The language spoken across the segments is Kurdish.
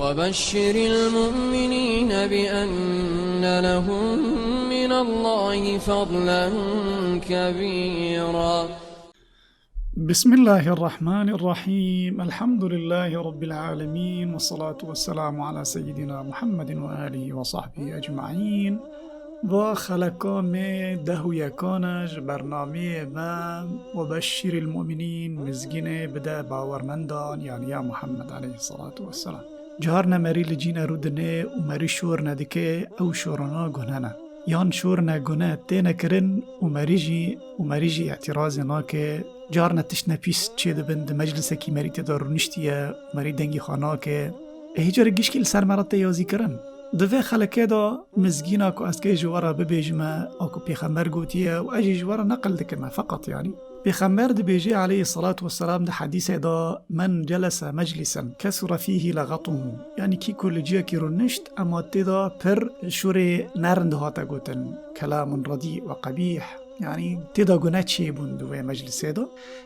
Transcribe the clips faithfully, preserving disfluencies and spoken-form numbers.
وبشر المؤمنين بأن لهم من الله فضلا كبيرا. بسم الله الرحمن الرحيم. الحمد لله رب العالمين، والصلاة والسلام على سيدنا محمد وآله وصحبه أجمعين. Va xeleka me deh û yekan e ji bernameyê me Webeşşîril Mu'minîn, mizgînê bide bawermendan, yani ya Muhammed aleyhissalatu vesselam. Carne merî li cîne rû dinê û merî şor nedike, ew şorana gune ne. Yan şor ne gune têne kirin û merî jî, û merî jî îtirazê nake, carne tiştne pîs çêdibin, di meclisekî merî tê de rûniştiye û merî dengê xwe nake. Ê, hîcarê gişkî li ser me re tê yazîkirin. Di vê xelekê de mizgîna ku ez kê ji we re bibêjime, a ku Pêxember gotiye û ez jî ji we re neqil dikime, feqet, yanî. Pêxember dibêje, aleyhissalatu vesselam, di hedîsê de, "Men celese meclisen kesura fîhî legatûhû." Yanî kî ku li ciyekî rûnişt, ema tê de pir şûrê nerind hate gotin, "Kelamun redî ve qebîh." Yanî tê de gune çêbûn di wê meclisê de.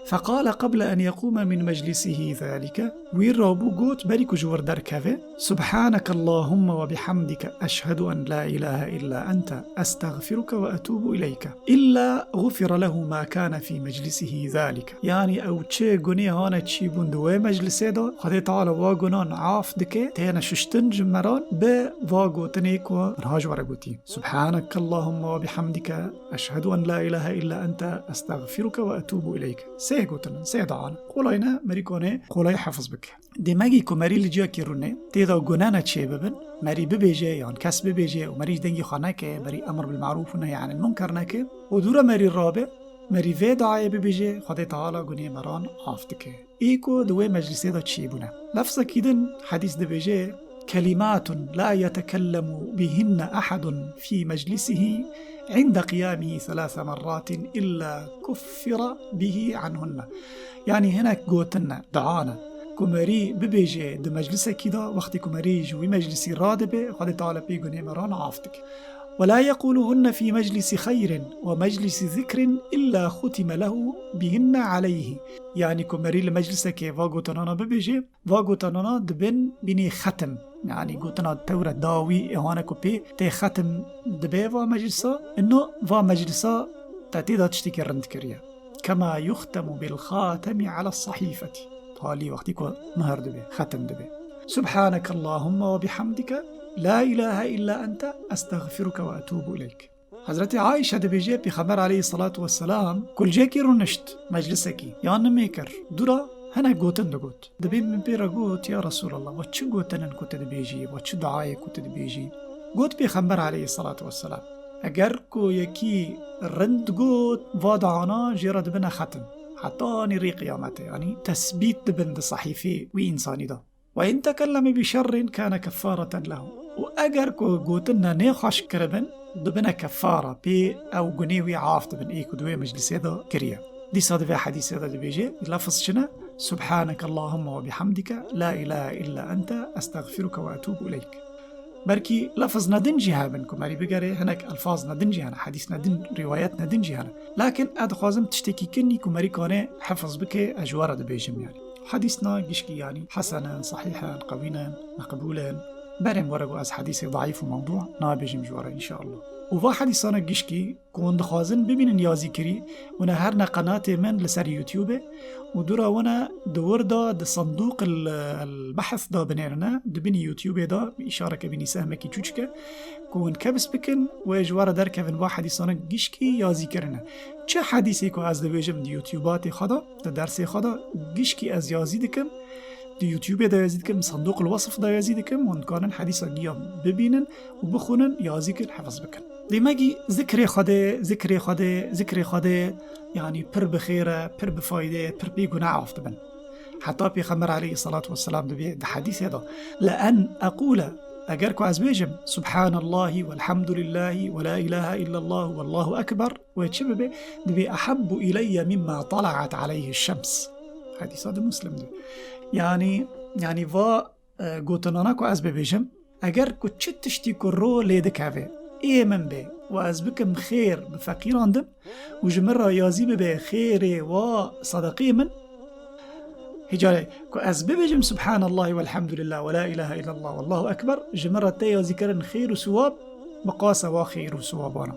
Feqale qeble en yeqûme min meclisihî zalike. Wî rabû got, berî ku ji wir derkeve, "Subhaneke Allahumma ve bihamdike, eşhedû en la ilahe illa ente, estexfiruke ve etûbû ileyke." Îlla gufire lehu ma kane fî meclisihî zalike. Yanî ew çi gunê hane çîbûn di wê meclisê de, Xwedê Teala wa gunan af dike, têne şiştin ji meran bi va gotinê ku min ha ji we re gotî. "Subhaneke Allahumma ve bihamdike, eşhedû en la ilahe illa ente, estexfiruke ve etûbû ileyke." Sê gotin in, sê dua ne. Qolay ne, merî kane qolay hifz bike. Demegî ku merî li ciyakî rûne, tê de gune ne çê bibin, merî bibêje yan kes bibêje û merî ji dengê xwe neke, merî emr bil marûf û nehy anil munker neke û dûre merî rabe, merî vê duayê bibêje, Xwedê Teala gunê meran af dike. Ê ku di wê meclisê de çêbûne. Lefzekî din hedîs dibêje, "Kelimatun la yetekellemu bihinne ahadun fî meclisihi inde qiyamihi thelâthe merratin illa kuffira bihi anhunne." Yanî hinek gotin ne, dua ne. Ku merî bibêje di meclisekî de, wextê ku merî ji wî meclisî radibe, Xwedê Teala pê gunê meran af dike. "Ve la yeqûluhunne fî meclisi xeyrin ve meclisi zikrin illa xutime lehu bihinne aleyhi." Yanî ku merî li meclisekê va gotinana bibêje, va gotinana dibin bînî xetim. Yanî gotina tewre dawî ê hane ku pê tê xetim dibe va meclisa, ino va meclisa te tê de tiştekî rind kiriye. "Kema yuxtemu bil xatemi ala sahîfeti." Halî wextî ku muher dibe, xetim dibe. "Subhaneke Allahumma ve bihamdike, la ilahe illa ente, estexfiruke ve etûbu ileyk." Hezretî Ayşe dibêje, Pêxember aleyhissalatu vesselam kulcekî rûnişt, meclisekî, ya nimê kir, dûra hinek gotin digot. Dibê min pê re got, "Ya Resûlallah, ve çi gotin in ku tu dibêjî, ve çi duayê ku tu dibêjî?" Got Pêxember aleyhissalatu vesselam, "Eger ku yekî rind got, va duana jê re dibine xetim. Hetanî rê qiyametê, yanî tesbît dibin di sehîfê wî însanî de. Ve in tekelleme bi şerrin kane keffareten lehu." Û eger ku gotin ne nêxweş kiribin, dibine keffara, pê ew gunê wî af dibin, ê ku di wê meclisê de kiriye. Dîsa di vê hedîsê de dibêje, lefz çi ne? "Subhaneke Allahumma ve bihamdike, la ilahe illa ente, estexfiruke ve etûbu ileyk." Belkî lefz ne din jî hebin ku merî bigere, hinek elfaz ne din jî hene, hedîs ne din, rîwayet ne din jî hene. Lakin ez dixwazim tiştekî kinî ku merî kane hifz bike, ez ji we re dibêjim, yanî. Hedîsna gişkî, yanî, hesen in, sehîh in, qewîn in, meqbûl in. Berê min we re got ez hedîsê daîf û mewdû nabêjim ji we re, înşeallah. Û va hedîsana gişkî ku hûn dixwazin bibînin yazîkirî, hûn ê herne qenatê min li ser YouTube û dûra wan e di wir de di sendûq el, el behs de binêrine, di binî YouTube de îşareke bînî sehmekî çûçik e ku hûn kebs bikin, wê ji we re derkevin va hedîsana gişkî yazîkirine. Çi hedîsê ku ez dibêjim di YouTubatê xwe de, di dersê xwe de gişkî ez yazî dikim, di YouTubeê de yazî dikim, sendûq el wesf de yazî dikim, hûn dikanin hedîsa giya bibînin û bixwînin, yazî kin, hifz bikin. Demegî zikrê Xwedê, zikrê Xwedê, zikrê Xwedê, yanî pir bi xêr e, pir bi fayde ye, pir pê gune af dibin. Heta Pêxember aleyhissalatu vesselam dibê di hedîsê de, "Le en eqûle", eger ku ez bêjim, "Subhanallahi velhamdulillahi ve la ilahe illallah vallahu ekber", wê çi bibe? Dibê, "Ehabbu ileyye mimma talaat aleyhi şems." Hedîsa di Muslim de. Yanî, yanî va, e, gotinana ku ez bibêjim, eger ku çi tiştî ku ro lê dikeve, ê min be û ez bikim xêr bi feqîran dim û ji min re yazî bibe xêrê wa sedeqê min, Hicarê ku ez bibêjim Subhanallah velhamdülillah ve la ilahe illallah vallahu ekber, ji min re tê yazîkirin xêr û siwab, bi qasa wa xêr û siwaban e.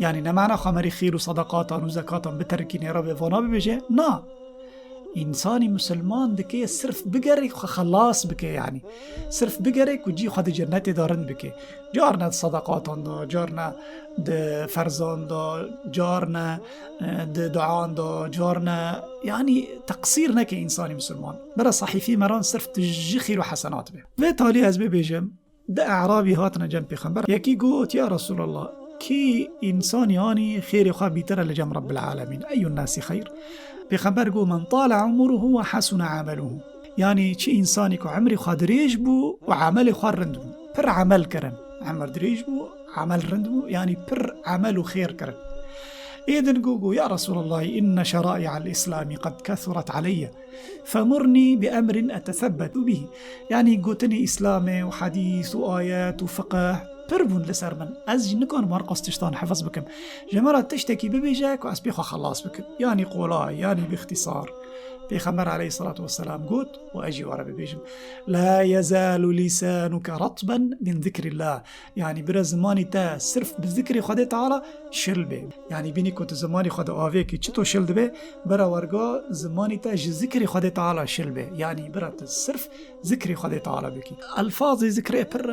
Yanî ne mana xwe merî xêr û sadaqatan û zekatan biterikî nêre bê vana bibêje, na. Însanî misilman dike sirf bigere xwe xelas bike, yanî sirf bigere ku cî xwe di cennetê de rind bike. Carne di sadaqatan de, carne di ferzan de, carne, e, di duan de, carne, yanî teqsîr neke însanî misilman. Bira sahîfî meran sirf tu ji xîr û hesenat be. Vê talî ez bibêjim, di e'rabî hatine cem pêxember. Yekî got, "Ya Resulallah, kî însanî anî xêrê xwe bîtir e li cem Rabbil Alemîn? Eyyun nasi xeyr?" Pêxember got, "Men tale umuruhu ve hasuna ameluhu." Yanî çi însanî ku emrê xwe dirêj bû û emelê xwe rind bû. Pir emel kirin. Emir dirêj bû, emel rind bû, yanî pir emel û xêr kirin. Ê din got, got, "Ya Resulallah, inne şerai'al Islami qed kethuret aleyye. Femurni bi emrin etesebbetu bih." Yanî gotinê Îslamê û hedîs û ayet û fiqh pir bûn li ser min. Ez jî nikarim her qas tiştan hifiz bikim. Ji min re tiştekî bibêje ku ez pê xwe xelas bikim. Yanî qolay, yanî bi îxtîsar. Pêxember aleyhissalatu vesselam got, û ez jî were bibêjim, "La yezalu lisanuke ratben min zikrillah." Yanî bira zimanî te sirf bi zikrê Xwedê Teala şil bê. Yanî bînî ku tu zimanî xwe di avê kî çito şil dibe, bira werga zimanî te ji zikrê Xwedê Teala şil bê. Yanî bira tu sirf zikrê Xwedê Teala bikî. Elfazê zikrê pir,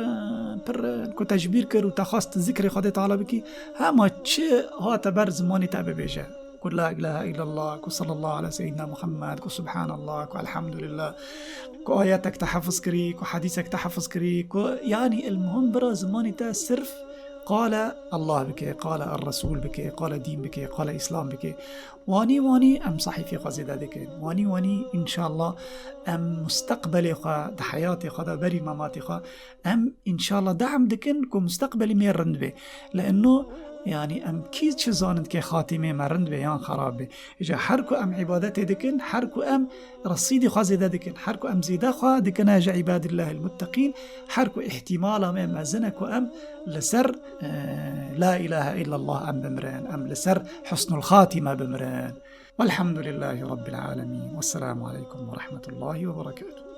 pir ku te ji bîr kir û te xwest zikrê Xwedê Teala bikî, hema çi hate ber zimanî te bibêje. Ku la ilahe illallah, ku sallallahu ala seyyidina Muhammed, ku subhanallah, ku elhamdülillah, ku ayetek te hefiz kirî, ku hedîsek te hefiz kirî, ku yanî el muhim bira zimanî te sirf qale Allah bike, qale er Resul bike, qale dîn bike, qale Îslam bike. Wanî wanî em sahîfê xwe zêde dikin. Wanî wanî înşallah em musteqbelê xwe di heyatê xwe de berî mematê xwe em înşallah de'm dikin ku musteqbelî me rind be. Li eno, yanî em kî çi zanin ke xatîmê me rind be yan xerab be. Îca her ku em îbadetê dikin, her ku em resîdê xwe zêde dikin, her ku em zêde xwe dikine ji îbadillahil mutteqîn, her ku îhtîmala me mezin e ku em li ser, e, la ilahe illallah em bimirin, em li ser husnul xatîme bimirin. Velhamdülillahi Rabbil alemin. Vesselamu aleykum ve rahmetullahi ve berekatuhu.